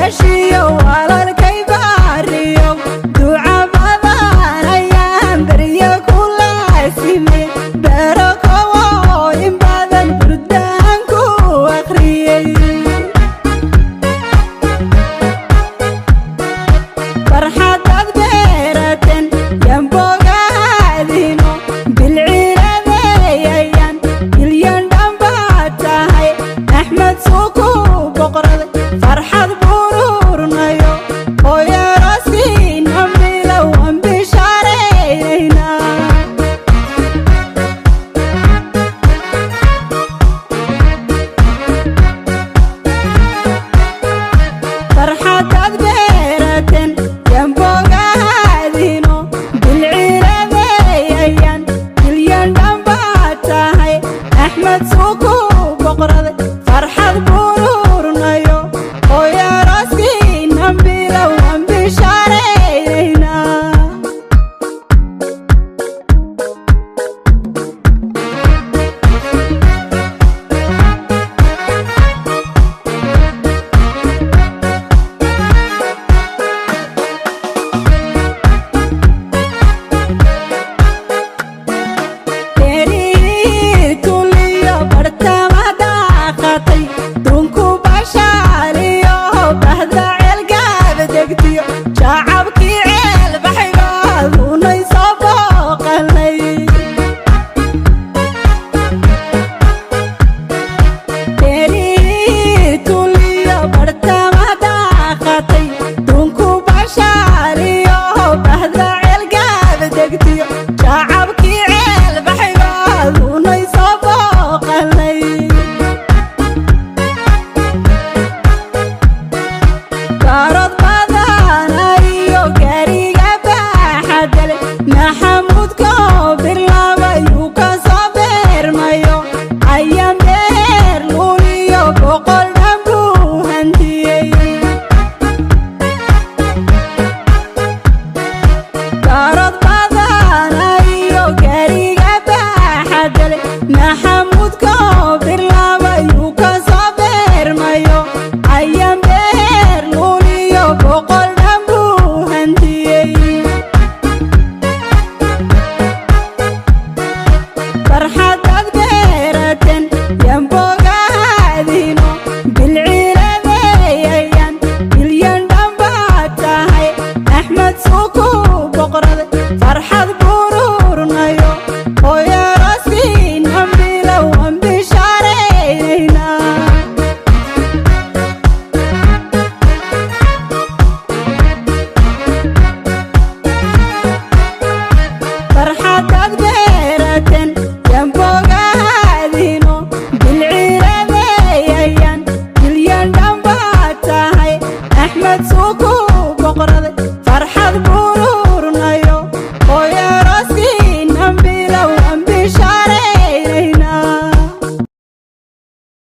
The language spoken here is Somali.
Beeshiyo walaalkay baariyo duca badan ayaan beryo ku laasimay, barakowo in badan burdaan ku akhriyey. Farxadad beeraten yambogaadino bilciladeeyayaan bilyan dhanbaad tahay. Axmed suuku boqoraday farxad bururnayo hooyarooskiina bilowan bishaaraynayna. Farxadad beeraten yambogaadino bilciladeeyayaan bilyan dhanbaad tahay. Axmed suuku boqoraday farxad bururnayo hooyarooskiina bilowan bishaaraynayna. Beerihii tuliyo bartama daaqatay, dunku bashaaliyo bahda ceelgaab degtiyo shacabkii ceel baxay baadunay soo booqanay. Beerihii tuliyo bartama daaqatay, dunku bashaaliyo bahda ceelgaab degtiyo shacabkii ceel baxay baadunay soo booqanay. Baarod badana iyo gaariga baaxadale Maxamuudko birlabayuu ka soo beermayo ayaan beer luuliyo 100 dhan buu hantiyey. Baarod badana iyo gaariga baaxadale Maxamuudko birlabayuu ka soo beermayo ayaan beer luuliyo 100 dhan buu hantiyey. Farxadad beeraten yambogaadino bilciladeeyayaan bilyan dhanbaad tahay. Axmed suuku boqoraday farxad bururnayo hooyarooskiina bilowan bishaaraynayna. Farxadad beeraten yambogaadino bilciladeeyayaan bilyan dhanbaad tahay. Axmed suuku